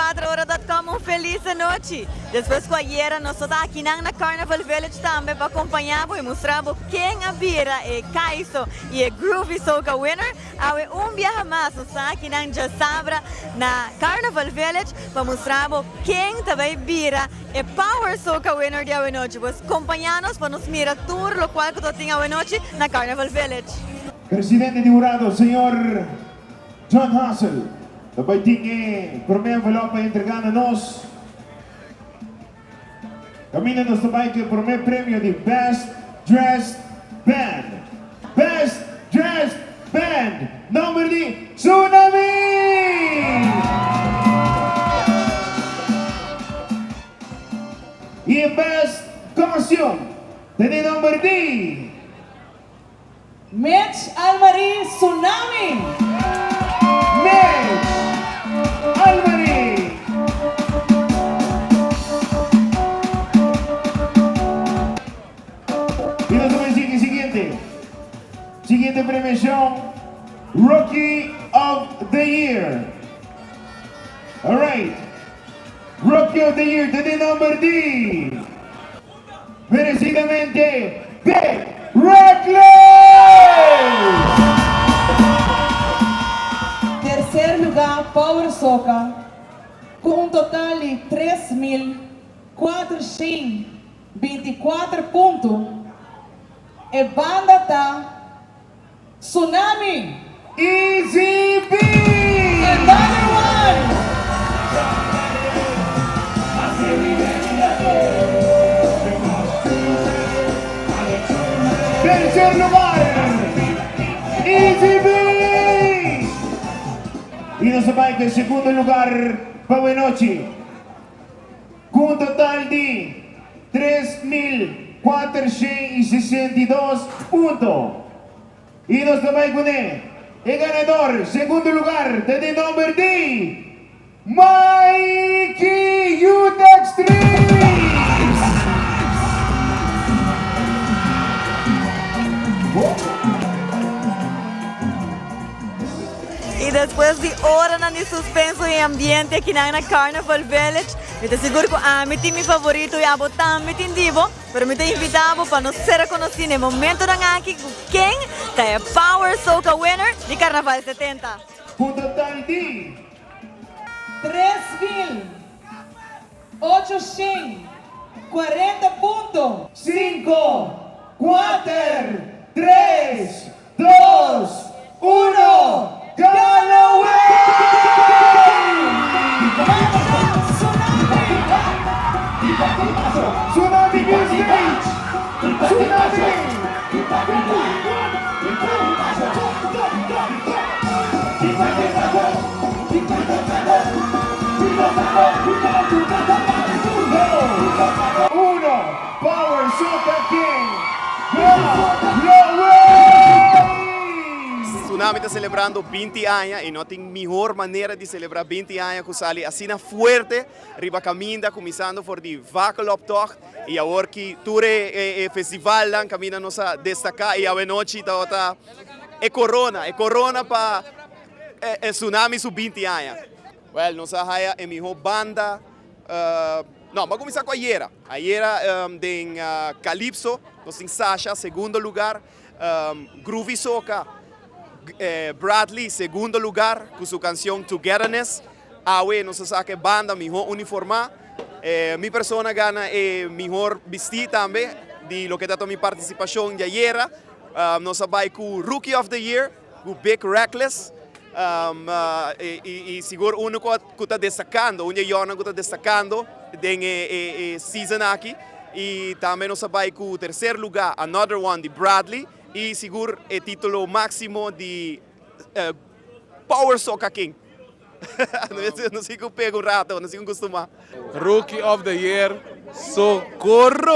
24 ora dot com un felis anochi. Despues ku ayera nos ta akinan na Carnival Village tambe pa kompañá bo i mustra bo ken a bira e Kaiso i e Groovy Soca winner. Awe un biaha mas nos ta akinan djasabra na Carnival Village pa mustra bo ken ta bai bira e Power Soca winner di awenochi. Pues kompañá nos pa nos mira tur lokual ku ta tin awenochi na Carnival Village. Presidente di hurado señor John Hassel ta bai tin e prome envelop pa entrega na nos. Caminda nos ta bai cu e prome premio di Best Dressed Band. Best Dressed Band, nomber di Tsunami! Y e Best Costume ta di nomber di. Mitch Almarie Tsunami! Mitch Almarie! Y nos ta bay sigui siguiente. Siguiente premiacion, Rookie of the Year. Alright. Rookie of the Year ta di nomber di. Merecidamente Big Reckless! Tercer lugar Power Soca cu un total di 3424 punto. E banda ta Tsunami! Easy Beat! Another one! Tercer lugar, Easy Beat! Y nos a bai cu e segundo lugar pa Wenochi cu un total di 3462 punto. Y nos ta bay cune e ganador segundo lugar ta den nomber di Mikey Utex Trees! Y despues di oranan di suspenso y ambiente akinan na Carnival Village, mi ta sigur cu ami tin mi favorito y abo tambe tin di bo. Pero mi ta invita bo pa nos sera conoci na e momentonan aki cu ken ta e Power Soca Winner di Carnaval 70. Cu total di. 3840 punto. Cinco, cuater, tres, dos, uno, Galloway! Tsunami new stage! Tsunami! Uno, Power Soca King! Tsunami ta celebrando binti aña y no tin mihor manera di celebra binti aña cu sali asina fuerte riba caminda cuminsando for di Vakeloptocht y awor ki tur e festivalnan caminda nos a destaca y awenochi tabata e corona, e corona pa Tsunami su binti aña. Well nos a haya e mihor banda. No, bo a kuminsá ku ayera. Ayera den Calypso nos tin Sasha segundo lugar, Groovy Soca, Bradley segundo lugar ku su kanshon Togetherness. Awe nos a saka e banda mihó uniformá. Mi persona gana e mihor bistí tambe di loke ta mi partisipashon di ayera. Nos a bai ku Rookie of the Year ku Big Reckless i sigur unu ku ta destacando, un di e yòrnan ku ta destacando den e season aki i tambe nos a bai ku tercer lugar Another One di Bradley i sigur e titulo maximo di Power Soca King. Nos tin ku pega un rato, nos tin ku kustumá. Rookie of the year Socorro!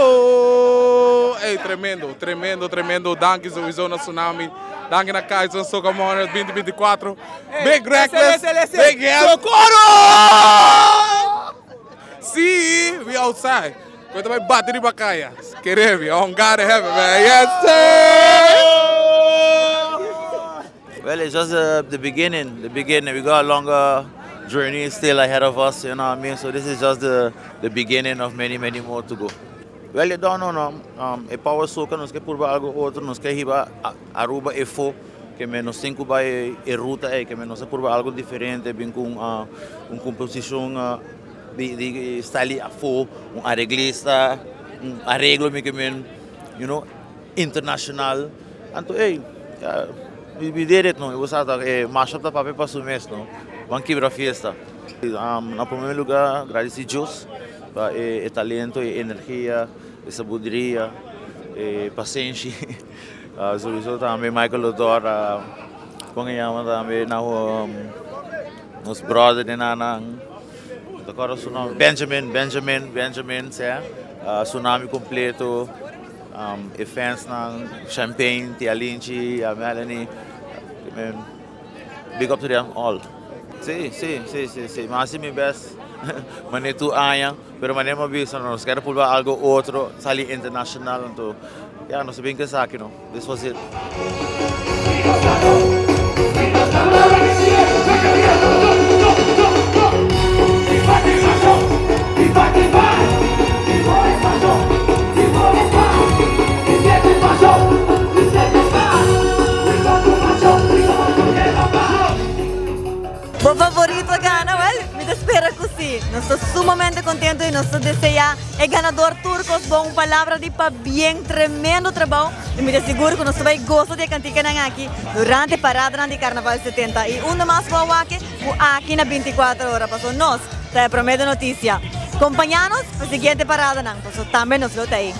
Ey tremendo, tremendo, tremendo. Danki sowieso na Tsunami, danki na Kaizen Soca Moners 2024. Big Reckless, Big Yes. Socorro! Sí, we outside. Koe ta bai bati riba kaya. Kere mi, on God have it, man. Yes, sir! Well, it's just uh, the beginning, the beginning. We got a longer, Journey is still ahead of us, you know what I mean? So this is just the beginning of many, many more to go. Well, you don't know, no. E Power Soca nos ke purba algo otro, nos ke hiba Aruba afo, kemen nos tin cu bay e ruta ey, kemen nos a purba algo diferente, bin cu un composicion di style afo, un areglista, un areglo mi kemen, internacional. Anto, hey, yeah, we did it, no. E was mashup ta papia pa su mes, no. Ban kibra fiesta. Na prome lugar, gradici Dios pa e talento, e energia, e sabiduria, e pasenshi. Sowieso tambe Michael Lodor, con e yama tambe, na nos brother di nan, acorda su nomber, Benjamin, Benjamin, Benjamin, si, Tsunami completo, e fans nan, Champagne, Tia Linchi, Melanie, big up to them all. Si, m'a haci mi best, mane tur aña, pero mane m'a bisa, nos kier purba algo otro, sali internacional, anto, ja, nos bin cu esaki, no, this was it. Bo favorito a gana? Well, mi ta spera cu si. Nos ta sumamente contento y nos ta desea e ganador tur cos bon. Un palabra di pabien, tremendo trabou. Y mi ta sigur cu nos ta bay goza di e canticanan aki durante paradanan di Carnaval 70. Y unda mas bo a wak cu aki na 24 Ora, paso nos ta e prome di noticia. Compaña nos pa siguiente paradanan, paso tambe nos lo ta ey.